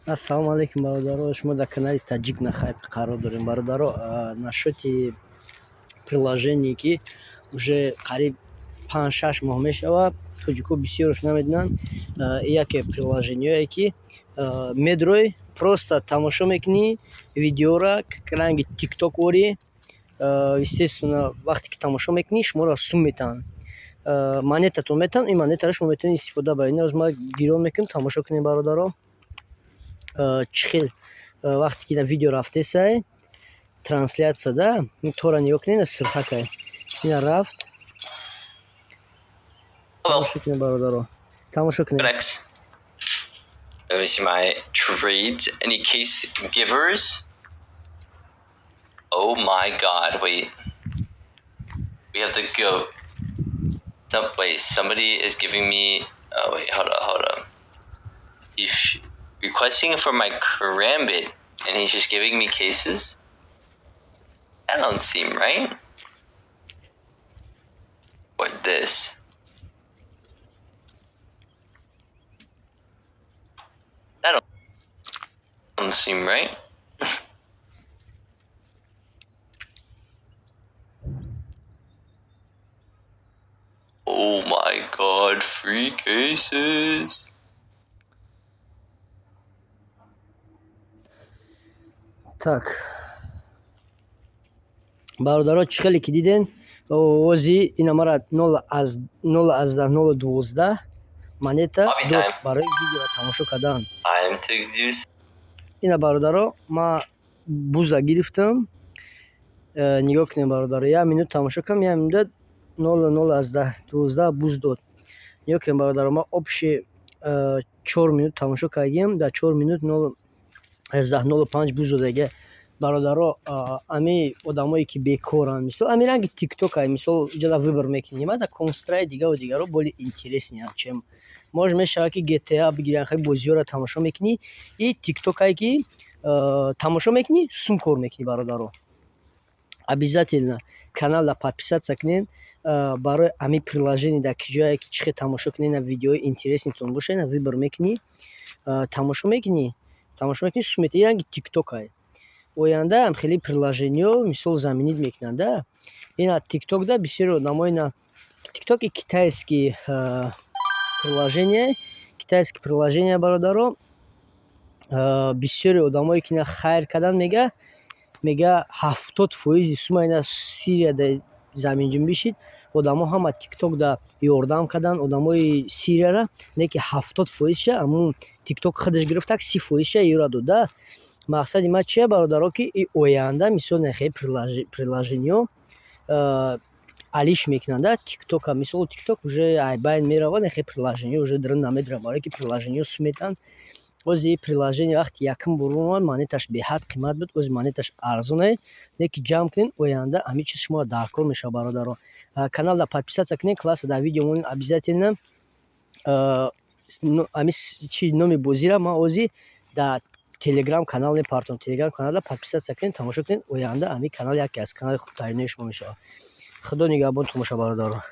Ассалому алайкум, бародаро. Шумо дар канали Таҷик на хайп қарор дорем. Бародаро, насчёти приложение, ки уже қариб 5-6 моҳ мешавад, тоҷико бисёраш намедонанд. Яке приложениҳое, ки медрои, просто тамошо мекунӣ видеоро, ранги Тикток ворӣ. Естественно, вақте ки тамошо мекунӣ, шуморо сум метаҳанд, монетатон метаҳанд. Ин монетаро шумо метавонед истифода баред. Ин ман гирён мекунам, тамошо кунед, бародаро, чӣ хел. Вақте ки видео рафтесай, трансляция да, тора нигоҳ кунед, сурхакай ина рафт. Тамошо кунед, бародаро, тамошо кунед. Let me see my trades. Any case givers? Oh my God, wait. We have the GOAT. Wait, somebody is giving me. Oh, wait, hold up, hold up. He's requesting for my Karambit, and he's just giving me cases? That don't seem right. What this? That don't seem right. Oh my God, free cases. Так, бародаро, чӣ хеле ки диден, ози ина мара 0,012 монета дод барои видеоро тамошо кардан. Ина, бародаро, ман буза гирифтам. Нигоҳ кунед, бародаро, як минут тамошо кардам, як минута 0,012 буз дод. Нигоҳ кунед, бародаро, ман общий 4 минут тамошо кардагиам, дар 4 минут 0,05 буз додагия. Бародаро, ами одамое ки бекоранд, мисол, ами ранги Тикток, мисол, иҷода выбор мекунӣ, ма дар Констраи дигаву дигаро более интереснее, чем может мешавад, ки GTA бигирӣ, хеле бозиҳоро тамошо мекунӣ. И Тиктокае, ки тамошо мекунӣ, сум кор мекунӣ. Бародаро, обязательно каналро подписаться кунед. Барои ами приложение дар ки ҷое ки чӣ хел тамошо кунед, на видеои интересныйтон бошад, на выбор мекунӣ, тамошо мекунӣ, сум метаҳӣ. Ранги Тиктокае. Ояндаам хеле приложениҳо, мисол, заменить мекунанд да ина Тикток. Да, бисёри одамо ина Тикток и китайский приложение, китайский приложение. Бародаро, бисёри одамое ки ина хайр кардан, мега 70 фоизи сума ина Сирияда заминҷунбӣ шид, одамо ҳама Тикток да ёрдам карданд одамои Сирияра, не ки 70 фоизша ҳамун Тикток худаш гирифтак, 30 фоизша ёра дод да. Мақсади ман чия, бародаро, ки и оянда, мисол, нахе приложениҳо алиш мекунанд да Тиктока. Мисол, Тикток уже айбайн меравад, нахе приложениҳо уже дрын намедоранд, барое ки приложениҳо сум метаҳанд. Ози приложение вақти якум бор омад, монеташ беҳад қимат буд, ози монеташ арзоне, леки ҷамъ кунед, оянда ҳамин чиз шуморо даркор мешавад. Бародаро, каналро подписаться кунед, класса дар видео монед обязательно. Ҳамин чи номи бозиро ман ози дар Телеграм канал мепартом. Телеграм каналро подписаться кунед, тамошо кунед. Оянда ҳамин канал яке аз канали хубтаринои шумо мешавад. Худо нигаҳбонтон бошад, бародаро.